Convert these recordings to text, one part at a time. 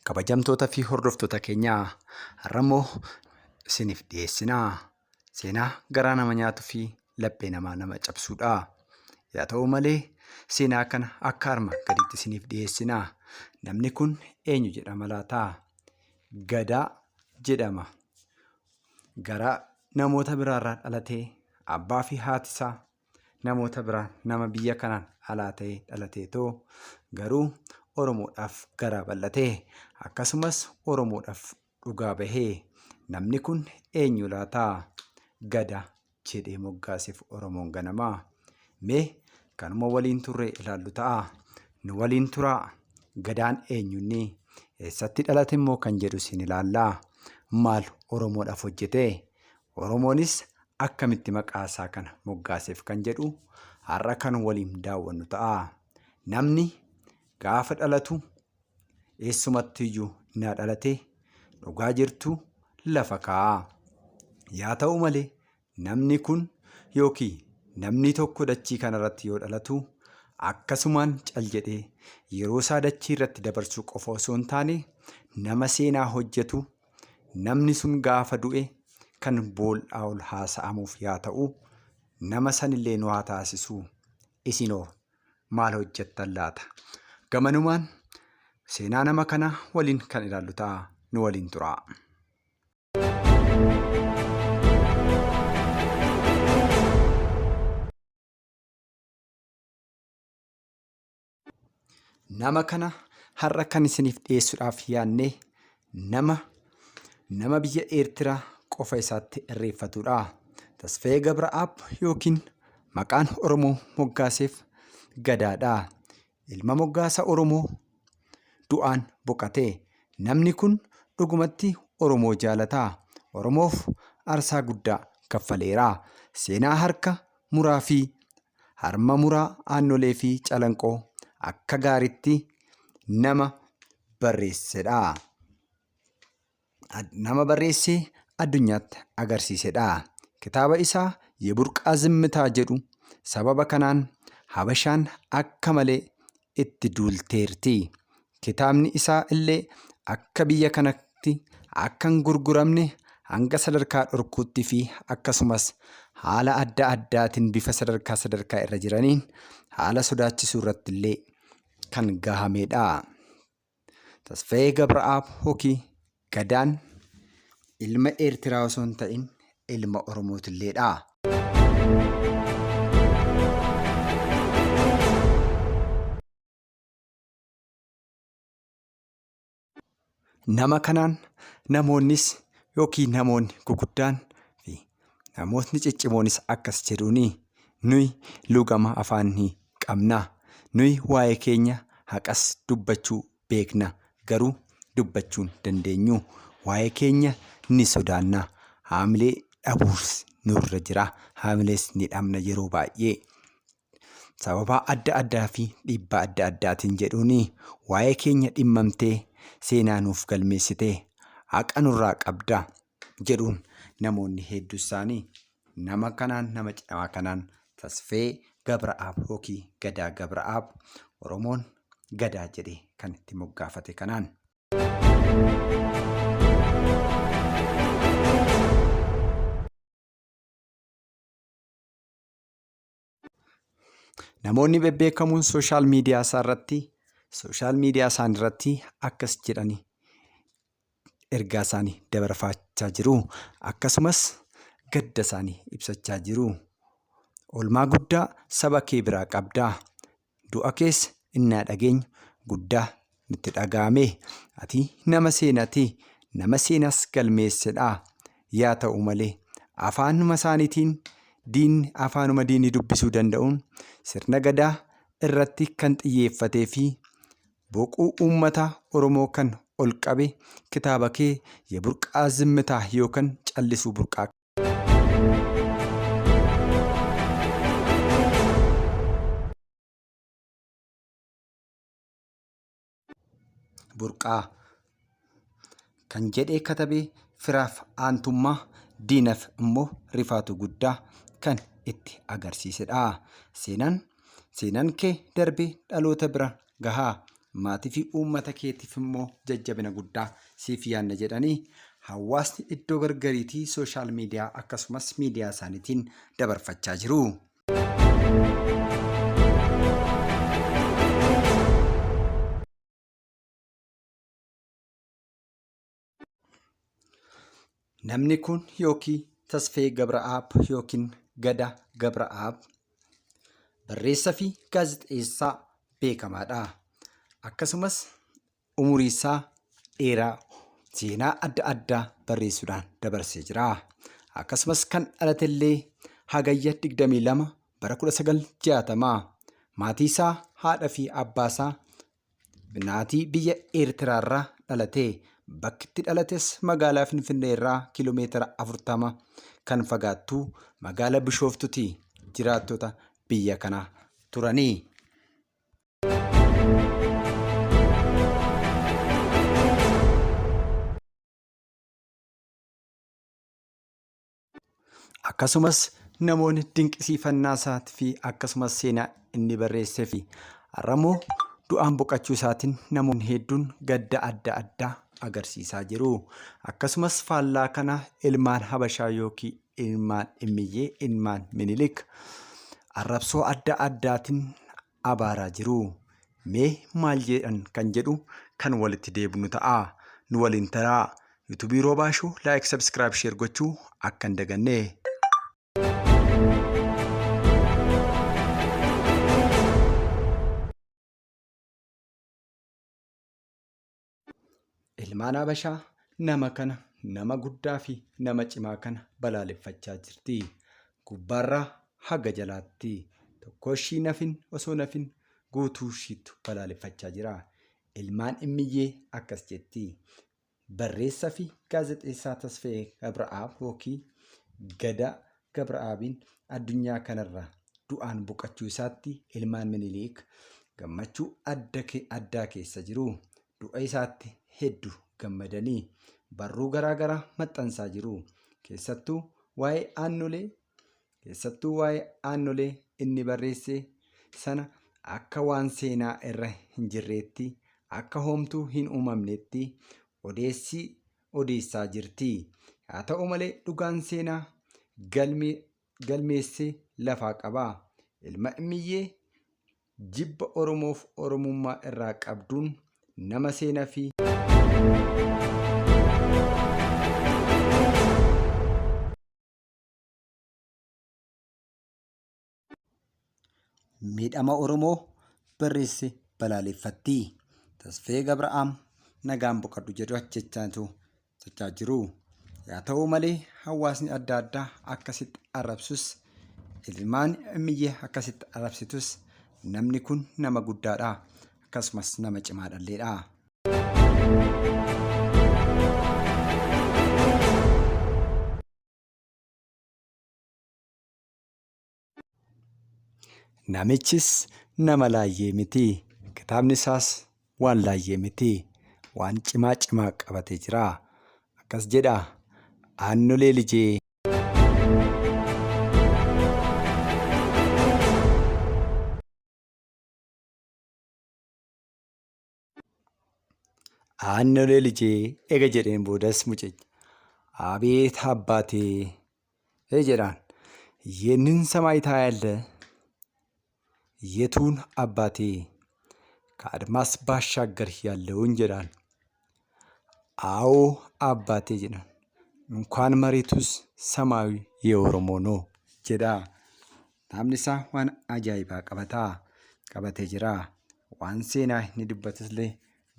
Kabajamtoota fi hordoftoota keenya har'ammoo isiniif dhiyeessina. Seenaa garaa nama nyaatuu fi laphee namaa nama cabsuudha. Yaa ta'u malee seenaa kana akka armaan gadiitti isiniif dhiyeessina. Namni kun eenyu jedhama laata? Gadaa jedhama. Garaa namoota biraarraa dhalatee abbaa fi haati isaa namoota biraa nama biyya kanaan alaa ta'ee dhalateetoo garuu Oromoodhaaf garaa bal'atee akkasumas Oromoodhaaf dhugaa bahee namni kun eenyu laata? Gada jedhee moggaaseef Oromoon ganamaa. Mee kanuma waliin turree ilaallu ta'a. Nu waliin turaa. Gadaan eenyunni? Eessatti dhalate immoo kan jedhu isin ilaallaa. Maal Oromoodhaaf hojjete? Oromoonis akkamitti maqaa isaa kana moggaaseef kan jedhu har'a kan waliin daawwannu ta'a. Namni gaafa dhalatu eessumattiyyuu naa dhalate dhugaa jirtu lafa kaa'a. Yaa ta'u malee namni kun yookiin namni tokko dachii kanarratti yoo dhalatu akkasumaan cal jedhee yeroo isaa dachii irratti dabarsuu qofa osoo hin taane nama seenaa hojjetu namni sun gaafa du'e kan bool'aa ol haasa'amuuf yaa ta'u nama sanillee nu haa taasisu. Isinoo maal hojjettan laata? Gamanumaan seenaa nama kanaa waliin kan ilaallu ta'a. Nu waliin turaa. Nama kana har'a kan isiniif dhiyeessuudhaaf yaadne nama nama biyya Eertiraa qofa isaatti irreeffatudha. Tasfayee Gabra'aab yookiin maqaan Oromoo moggaaseef Gadaadha. Ilma moggaasa Oromoo du'aan boqate. Namni kun dhugumatti Oromoo jaalata. Oromoof aarsaa guddaa kaffaleera. Seenaa harka muraa fi harma muraa Aannolee fi Calanqoo akka gaariitti nama barreessedha. Nama barreessee addunyaatti agarsiisedha. Kitaaba isaa Yeburqaa Zimmitaa jedhu sababa kanaan Habashaan akka malee itti duulteerti. Kitaabni isaa illee akka biyya kanatti akka hin gurguramne hanga sadarkaa dhorkuutti fi akkasumas haala adda addaatiin bifa sadarkaa sadarkaa irra jiraniin haala sodaachisuu irratti illee kan gahamedha. Tasfayee Gabra'aab Hokii Gadaan ilma Eertiraa osoo hin ta'in ilma Oromootilleedha. Nama kanaan namoonnis yookiin namoonni guguddaan fi namootni ciccimoonis akkas jedhuuni nuyi lugama afaanii qabna. Nuyi waa'ee keenya haqas dubbachuu beekna garuu dubbachuu hin dandeenyu. Waa'ee keenya ni sodaanna. Haamilee dhabuus nurra jira. Haamilees ni dhabna yeroo baay'ee. Sababaa adda addaa fi dhiibbaa adda addaatiin jedhuuni waa'ee keenya dhimmamtee seenaa nuuf galmeessitee haqa nurraa qabda jedhuun namoonni hedduu isaanii nama kanaan nama cimaa kanaan Tasfee Gabra'aab yookiin Gadaa Gabra'aab Oromoon Gadaa jedhee kan itti moggaafate kanaan. Namoonni bebbeekamoon sooshaal miidiyaa isaa irratti sooshaal miidiyaa isaanii irratti akkas jedhanii ergaa isaanii dabarfachaa jiru. Akkasumas gadda isaanii ibsachaa jiru. Oolmaa guddaa saba kee biraa qabda. Du'a kees innaa dhageenyu guddaa nutti dhaga'ame. Ati nama seenati, nama seenas galmeessedha. Yaa ta'u malee afaanuma isaaniitiin diinni afaanuma diinni dubbisuu danda'uun sirna Gadaa irratti kan xiyyeeffatee fi boquu uummata Oromoo kan ol qabe kitaaba kee Yeburqaa Zimmitaa yookan Callisuu Burqaa Burqaa kan jedhee katabe firaaf aantummaa diinaf immoo rifaatu guddaa kan itti agarsiisedha. Seenaan seenaan kee darbee dhaloota bira gahaa. Maatii fi uummata keetiif immoo jajjabina guddaa siif yaadna jedhanii hawaasni iddoo gargariitii sooshaal miidiyaa akkasumas miidiyaa isaaniitiin dabarfachaa jiru. Namni kun yookiin Tasfayee Gabra'aab yookiin Gada Gabra'aab barreessaa fi gaazexeessaa beekamaadha. Akkasumas umurii isaa dheeraa seenaa adda addaa barreessuudhaan dabarsee jira. Akkasumas kan dhalatellee Hagayya 22 bara 1960 maatii isaa haadha fi abbaa isaa Naatii biyya Eertiraarraa dhalate. Bakki itti dhalates magaalaa Finfinneerraa kiiloomeetira 40 kan fagaattu magaala Bishooftuti jiraattota biyya kana turani. Akkasumas namoonni dinqisiifannaa isaatii fi akkasumas seenaa inni barreessee fi har'ammoo du'aan boqachuu isaatiin namoonni hedduun gadda adda addaa agarsiisaa jiru. Akkasumas faallaa kana ilmaan Habashaa yookiin ilmaan Immiyyee, ilmaan Minilik arrabsoo adda addaatiin abaaraa jiru. Mee maal jedhan kan jedhu kan walitti deebinu ta'a. Nu waliin taraa. Yuutuubii Roobaa Show like, subscribe, share gochuu akka hin daganne. Ilmaan Habashaa nama kana nama guddaa fi nama cimaa kana balaaleffachaa jirti. Gubbaarraa haga jalaatti tokko ishii nafin osoo nafin guutuu ishiittu balaaleffachaa jira. Ilmaan Immiyyee akkas jetti. Barreessaa fi gaazexeessaa Tasfayee Gabra'aab yookiin Gadaa Gabra'aabiin addunyaa kanarraa du'aan boqachuu isaatti ilmaan Miniliik gammachuu addaa keessa jiru. Du'a isaatti heddu gammadanii barruu garaa garaa maxxansaa jiru. Keessattuu waa'ee Aannolee Keessattuu waa'ee Aannolee inni barreesse sana akka waan seenaa irra hin jirreetti, akka hoomtuu hin uumamnetti odeessii odeessaa jirti. Haa ta'u malee dhugaan seenaa galmeessee lafaa qaba. Ilma Immiyyee jibba Oromoof Oromummaa irraa qabduun nama seenaa fi miidhama Oromoo barreesse balaaleffatti. Tasfayee Gabra'aam nagaan boqadhu jedhu jechaatu jechaa jiru. Yaa ta'u malee hawaasni adda addaa akkasitti arrabsus ilmaan Immiyyee akkasitti arrabsitus namni kun nama guddaadha. Akkasumas nama cimaadhalleedha. Namichis nama laayyee miti. Kitaabni isaas waan laayyee miti. Waan cimaa cimaa qabatee jira. Akkas jedha. Aannolee lijee. Aannolee lijee ega jedheen boodas mucichi abeet abbaatee jedhaan yennin ሰማይ ታያለህ የቱን አባቴ ከአድማስ ባሻገር ያለውን jedhaan አዎ አባቴ jedhan እንኳን መሬቱስ ሰማዩ የኦሮሞ ነው jedha. Kitaabni isaa waan ajaa'ibaa qabata. Qabatee jira. Waan seenaa inni dubbatus illee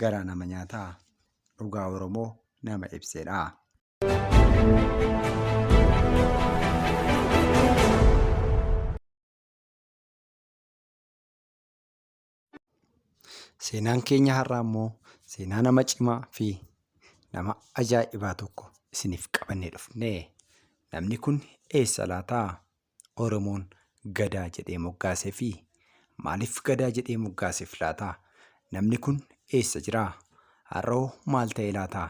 garaa nama nyaata. Dhugaa Oromoo nama ibsedha. Seenaan keenya har'aa immoo seenaa nama cimaa fi nama ajaa'ibaa tokko isiniif qabannee dhufne. Namni kun eessa laata? Oromoon Gadaa jedhee moggaaseefi? Maaliif Gadaa jedhee moggaaseef laata? Namni kun eessa jira? Har'ahoo maal ta'e laata?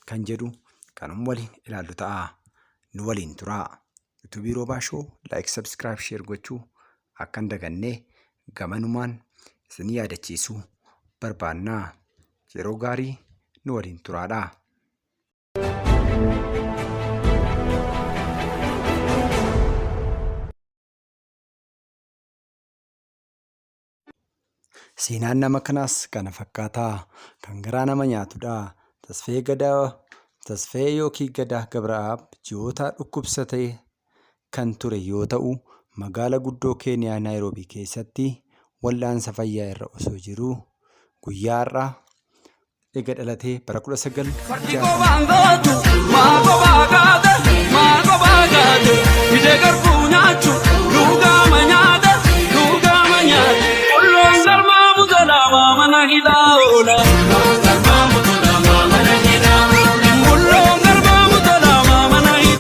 Kan jedhu kanuma waliin ilaallu ta'a. Nu waliin turaa. Yuutuubii Roobaa Show like, subscribe, share gochuu akka hin daganne gamanumaan isin yaadachiisuu barbaanna. Yeroo gaarii nu waliin turaadha. Seenaan nama kanaas kana fakkaata. Kan garaa nama nyaatudha. Tasfayee Gadaa Tasfayee yookiin Gadaa Gabra'aab ji'oota dhukkubsatee kan ture yoo ta'u, magaala guddoo Keeniyaa Naayiroobii keessatti wal'aansa fayyaa irra osoo jiruu guyyaa har'aa ega dhalatee bara Fardi 1960 qobaan gootu maa qobaa gaate maa qobaa gaate ija garbuu.